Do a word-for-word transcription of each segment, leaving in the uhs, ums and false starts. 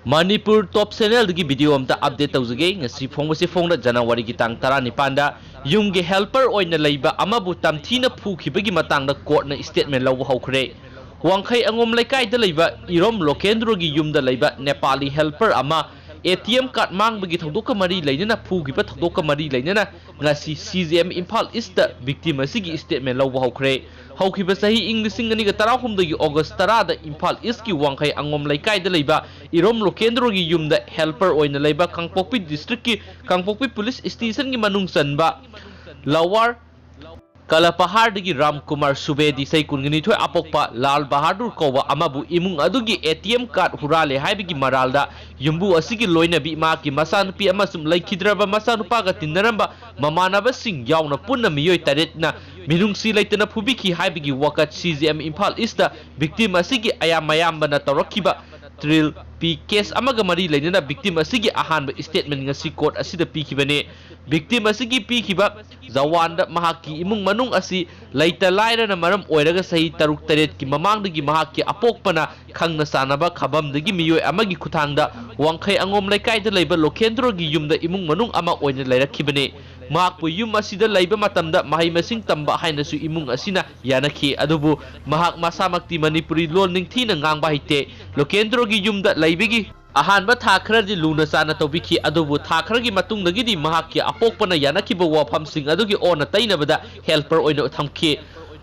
ꯃꯅꯤꯄꯨꯔ ꯇꯣꯞ ꯆꯦꯅꯦꯜꯗꯒꯤ video ꯑꯝꯇ update ꯇꯧꯖꯒꯦ꯫ ꯉꯁꯤ ꯐꯣꯡꯕꯁꯤ ꯐꯣꯡꯅ ꯖꯅꯋꯥꯔꯤꯒꯤ ꯇꯥꯡ ꯇꯔꯥꯅꯤꯄꯥꯟꯗ ꯌꯨꯝꯒꯤ ꯍꯦꯜꯄꯔ ꯑꯣꯏꯅ ꯂꯩꯕ ꯑꯃꯕꯨ ꯇꯝꯊꯤꯅ ꯐꯨꯈꯤꯕꯒꯤ ꯃꯇꯥꯡꯗ ꯀꯣꯔꯠꯅ ꯁ꯭ꯇꯦꯠꯃꯦꯟ ꯂꯧꯕ ꯍꯧꯈ꯭ꯔꯦ꯫ ꯋꯥꯡꯈꯩ ꯑꯉꯣꯝ ꯂꯩꯀꯥꯏꯗ ꯂꯩꯕ ꯏꯔꯣꯝ ꯂꯣꯀꯦꯟꯗ꯭ꯔꯣꯒꯤ ꯌꯨꯝꯗ ꯂꯩꯕ ꯅꯦꯄꯥꯂꯤ ꯍꯦꯜꯄꯔ ꯑꯃ ꯑꯦ ꯇꯤ ꯑꯦꯝ ꯀꯥꯔꯗ ꯃꯥꯡꯕꯒꯤ ꯊꯧꯗꯣꯛꯀ ꯃꯔꯤ ꯂꯩꯅꯅ ꯐꯨꯈꯤꯕ ꯊꯧꯗꯣꯛꯀ ꯃꯔꯤ ꯂꯩꯅꯅ ꯉꯁꯤ C G M Imphal east victim ꯑꯁꯤꯒꯤ ꯁ꯭ꯇꯦꯠꯃꯦꯟ ꯂꯧꯕ ꯍꯧꯈ꯭ꯔꯦ꯫ ꯍꯧꯈꯤꯕ ꯆꯍꯤ ꯏꯪ ꯂꯤꯁꯤꯡ ꯑꯅꯤꯒ ꯇꯔꯥꯍꯨꯝꯗꯣꯏꯒꯤ ꯑꯣꯒꯁ ꯇꯔꯥꯗ ꯏꯝꯐꯥꯜ ꯏꯁꯀꯤ ꯋꯥꯡꯈꯩ ꯑꯉꯣꯝ ꯂꯩꯀꯥꯏꯗ ꯂꯩꯕ ꯏꯔꯣꯝ ꯂꯣꯀꯦꯟꯗ꯭ꯔꯣꯒꯤ ꯌꯨꯝꯗ ꯍꯦꯜꯄꯔ ꯑꯣꯏꯅ ꯂꯩꯕ ꯀꯥꯡꯄꯣꯛꯄꯤ ꯗꯤꯁꯇ꯭ꯔꯤꯛꯀꯤ ꯀꯥꯡꯄꯣꯛꯄꯤ ꯄꯨꯂꯤꯁ ꯁ꯭ꯇꯦꯁꯟꯒꯤ ꯃꯅꯨꯡ ꯆꯟꯕ ꯂꯋꯥꯔ ꯀꯂꯄꯍꯥꯔꯗꯒꯤ ꯔꯥꯝ ꯀꯨꯃꯥꯔ ꯁꯨꯕꯦꯗꯤ, ꯆꯍꯤ ꯀꯨꯟꯒ ꯅꯤꯊꯣꯏ ꯑꯄꯣꯛꯄ ꯂꯥꯜ ꯕꯍꯥꯗꯨꯔ ꯀꯧꯕ ꯑꯃꯕꯨ ꯏꯃꯨꯡ ꯑꯗꯨꯒꯤ ꯑꯦ ꯇꯤ ꯑꯦꯝ ꯀꯥꯔꯗ ꯍꯨꯔꯥꯜꯂꯦ ꯍꯥꯏꯕꯒꯤ ꯃꯔꯥꯜꯗ ꯌꯨꯝꯕꯨ ꯑꯁꯤꯒꯤ ꯂꯣꯏꯅꯕꯤ, ꯃꯍꯥꯛꯀꯤ ꯃꯆꯥꯅꯨꯄꯤ ꯑꯃꯁꯨꯡ ꯂꯩꯈꯤꯗ꯭ꯔꯕ ꯃꯆꯥꯅꯨꯄꯥꯒ ꯇꯤꯟꯅꯔꯝꯕ ꯃꯃꯥꯟꯅꯕꯁꯤꯡ ꯌꯥꯎꯅ ꯄꯨꯟꯅ ꯃꯤꯑꯣꯏ ꯇꯔꯦꯠꯅ ꯃꯤꯅꯨꯡꯁꯤ ꯂꯩꯇꯅ ꯐꯨꯕꯤꯈꯤ ꯍꯥꯏꯕꯒꯤ ꯋꯥꯀꯠ C G M Imphal east victim ꯑꯁꯤꯒꯤ ꯑꯌꯥꯝ ꯃꯌꯥꯝꯕꯅ ꯇꯧꯔꯛꯈꯤꯕ ꯇ꯭ꯔꯤꯜ ꯄꯤ ꯀꯦꯁ ꯑꯃꯒ ꯃꯔꯤ ꯂꯩꯅꯅ ꯚꯤꯛꯇꯤꯝ ꯑꯁꯤꯒꯤ ꯑꯍꯥꯟꯕ ꯁ꯭ꯇꯦꯠꯃꯦꯟ ꯉꯁꯤ ꯀꯣꯔꯠ ꯑꯁꯤꯗ ꯄꯤꯈꯤꯕꯅꯤ꯫ ꯚꯤꯛꯇꯤꯝ ꯑꯁꯤꯒꯤ ꯄꯤꯈꯤꯕ ꯖꯋꯥꯟꯗ ꯃꯍꯥꯛꯀꯤ ꯏꯃꯨꯡ ꯃꯅꯨꯡ ꯑꯁꯤ ꯂꯩꯇ ꯂꯥꯏꯔꯅ ꯃꯔꯝ ꯑꯣꯏꯔꯒ ꯆꯍꯤ ꯇꯔꯨꯛ ꯇꯔꯦꯠꯀꯤ ꯃꯃꯥꯡꯗꯒꯤ ꯃꯍꯥꯛꯀꯤ ꯑꯄꯣꯛꯄꯅ ꯈꯪꯅ ꯆꯥꯟꯅꯕ ꯈꯕꯝꯗꯒꯤ ꯃꯤꯑꯣꯏ ꯑꯃꯒꯤ ꯈꯨꯠꯊꯥꯡꯗ ꯋꯥꯡꯈꯩ ꯑꯉꯣꯝ ꯂꯩꯀꯥꯏꯗ ꯂꯩꯕ ꯂꯣꯀꯦꯟꯗ꯭ꯔꯣꯒꯤ ꯌꯨꯝꯗ ꯏꯃꯨꯡ ꯃꯅꯨꯡ ꯑꯃ ꯑꯣꯏꯅ ꯂꯩꯔꯛꯈꯤꯕꯅꯤ꯫ ꯃꯍꯥꯛꯄꯨ ꯌꯨꯝ ꯑꯁꯤꯗ ꯂꯩꯕ ꯃꯇꯝꯗ ꯃꯍꯩ ꯃꯁꯤꯡ ꯇꯝꯕ ꯍꯥꯏꯅꯁꯨ ꯏꯃꯨꯡ ꯑꯁꯤꯅ ꯌꯥꯅꯈꯤ, ꯑꯗꯨꯕꯨ ꯃꯍꯥꯛ ꯃꯁꯥꯃꯛꯇꯤ ꯃꯅꯤꯄꯨꯔꯤ ꯂꯣꯟ ꯅꯤꯡꯊꯤꯅ ꯉꯥꯡꯕ ꯍꯩꯇꯦ꯫ ꯂꯣꯀꯦꯟꯗ꯭ꯔꯣꯒꯤ ꯌꯨꯝꯗ ꯂꯩꯕꯒꯤ ꯑꯍꯥꯟꯕ ꯊꯥ ꯈꯔꯗꯤ ꯂꯨꯅ ꯆꯥꯅ ꯇꯧꯕꯤꯈꯤ, ꯑꯗꯨꯕꯨ ꯊꯥ ꯈꯔꯒꯤ ꯃꯇꯨꯡꯗꯒꯤꯗꯤ ꯃꯍꯥꯛꯀꯤ ꯑꯄꯣꯛꯄꯅ ꯌꯥꯅꯈꯤꯕ ꯋꯥꯐꯝꯁꯤꯡ ꯑꯗꯨꯒꯤ ꯑꯣꯟꯅ ꯇꯩꯅꯕꯗ ꯍꯦꯜꯄꯔ ꯑꯣꯏꯅ ꯊꯝꯈꯤ꯫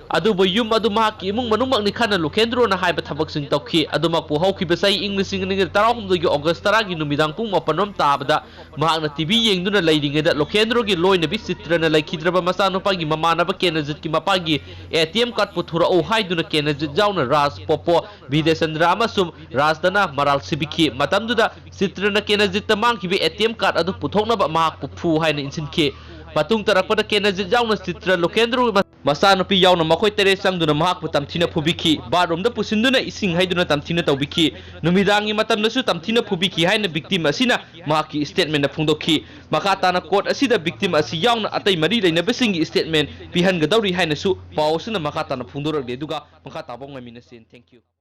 ꯑꯗꯨꯕꯨ ꯌꯨꯝ ꯑꯗꯨ ꯃꯍꯥꯛꯀꯤ ꯏꯃꯨꯡ ꯃꯅꯨꯡꯃꯛꯅꯤ ꯈꯟꯅ ꯂꯣꯀꯦꯟꯗ꯭ꯔꯣꯅ ꯍꯥꯏꯕ ꯊꯕꯛꯁꯤꯡ ꯇꯧꯈꯤ꯫ ꯑꯗꯨꯃꯛꯄꯨ ꯍꯧꯈꯤꯕ ꯆꯍꯤ ꯏꯪ ꯂꯤꯁꯤꯡ ꯑꯅꯤꯒ ꯇꯔꯥꯍꯨꯝꯗꯣꯏꯒꯤ ꯑꯣꯒꯁ ꯇꯔꯥꯒꯤ ꯅꯨꯃꯤꯗꯥꯡ ꯄꯨꯡ ꯃꯥꯄꯟ ꯔꯣꯝ ꯇꯥꯕꯗ ꯃꯍꯥꯛꯅ ꯇꯤ ꯚꯤ ꯌꯦꯡꯗꯨꯅ ꯂꯩꯔꯤꯉꯩꯗ ꯂꯣꯀꯦꯟꯗ꯭ꯔꯣꯒꯤ ꯂꯣꯏꯅꯕꯤ ꯆꯤꯇ꯭ꯔꯅ ꯂꯩꯈꯤꯗ꯭ꯔꯕ ꯃꯆꯥꯅꯨꯄꯥꯒꯤ ꯃꯃꯥꯟꯅꯕ ꯀꯦꯅꯖꯤꯠꯀꯤ ꯃꯄꯥꯒꯤ ꯑꯦ ꯇꯤ ꯑꯦꯝ ꯀꯥꯔꯗ ꯄꯨꯊꯣꯔꯛꯎ ꯍꯥꯏꯗꯨꯅ ꯀꯦꯅꯖꯤꯠ ꯌꯥꯎꯅ ꯔꯥꯖ, ꯄꯣꯄꯣ, ꯕꯤꯗ꯭ꯌꯥꯆꯟꯗ꯭ꯔ ꯑꯃꯁꯨꯡ ꯔꯥꯖꯗꯅ ꯃꯔꯥꯜ ꯁꯤꯕꯤꯈꯤ꯫ ꯃꯇꯝꯗꯨꯗ ꯆꯤꯇ꯭ꯔꯅ ꯀꯦꯅꯖꯤꯠꯇ ꯃꯥꯡꯈꯤꯕ ꯑꯦ ꯇꯤ ꯑꯦꯝ ꯀꯥꯔꯗ ꯑꯗꯨ ꯄꯨꯊꯣꯛꯅꯕ ꯃꯍꯥꯛꯄꯨ ꯐꯨ ꯍꯥꯏꯅ ꯏꯟꯁꯤꯟꯈꯤ꯫ ꯃꯇꯨꯡ ꯇꯥꯔꯛꯄꯗ ꯀꯦꯅꯖꯤꯠ ꯌꯥꯎꯅ ꯆꯤꯇ꯭ꯔ, ꯂꯣꯀꯦꯟꯗ꯭ꯔꯣꯒꯤ ꯃꯆꯥꯅꯨꯄꯤ ꯌꯥꯎꯅ ꯃꯈꯣꯏ ꯇꯔꯦꯠ ꯆꯪꯗꯨꯅ ꯃꯍꯥꯛꯄꯨ ꯇꯝꯊꯤꯅ ꯐꯨꯕꯤꯈꯤ꯫ ꯕꯥꯠꯔꯨꯝꯗ ꯄꯨꯁꯤꯟꯗꯨꯅ ꯏꯁꯤꯡ ꯍꯩꯗꯨꯅ ꯇꯝꯊꯤꯅ ꯇꯧꯕꯤꯈꯤ꯫ ꯅꯨꯃꯤꯗꯥꯡꯒꯤ ꯃꯇꯝꯗꯁꯨ ꯇꯝꯊꯤꯅ ꯐꯨꯕꯤꯈꯤ ꯍꯥꯏꯅ ꯚꯤꯛꯇꯤꯝ ꯑꯁꯤꯅ ꯃꯍꯥꯛꯀꯤ ꯁ꯭ꯇꯦꯠꯃꯦꯟꯗ ꯐꯣꯡꯗꯣꯛꯈꯤ꯫ ꯃꯈꯥ ꯇꯥꯅ ꯀꯣꯔꯠ ꯑꯁꯤꯗ ꯚꯤꯛꯇꯤꯝ ꯑꯁꯤ ꯌꯥꯎꯅ ꯑꯇꯩ ꯃꯔꯤ ꯂꯩꯅꯕꯁꯤꯡꯒꯤ ꯁ꯭ꯇꯦꯠꯃꯦꯟ ꯄꯤꯍꯟꯒꯗꯧꯔꯤ ꯍꯥꯏꯅꯁꯨ ꯄꯥꯎ ꯑꯁꯤꯅ ꯃꯈꯥ ꯇꯥꯅ ꯐꯣꯡꯗꯣꯔꯛꯂꯤ꯫ ꯑꯗꯨꯒ ꯃꯈꯥ ꯇꯥꯕ ꯉꯥꯏꯃꯤꯟꯅꯁꯤ꯫ Thank you꯫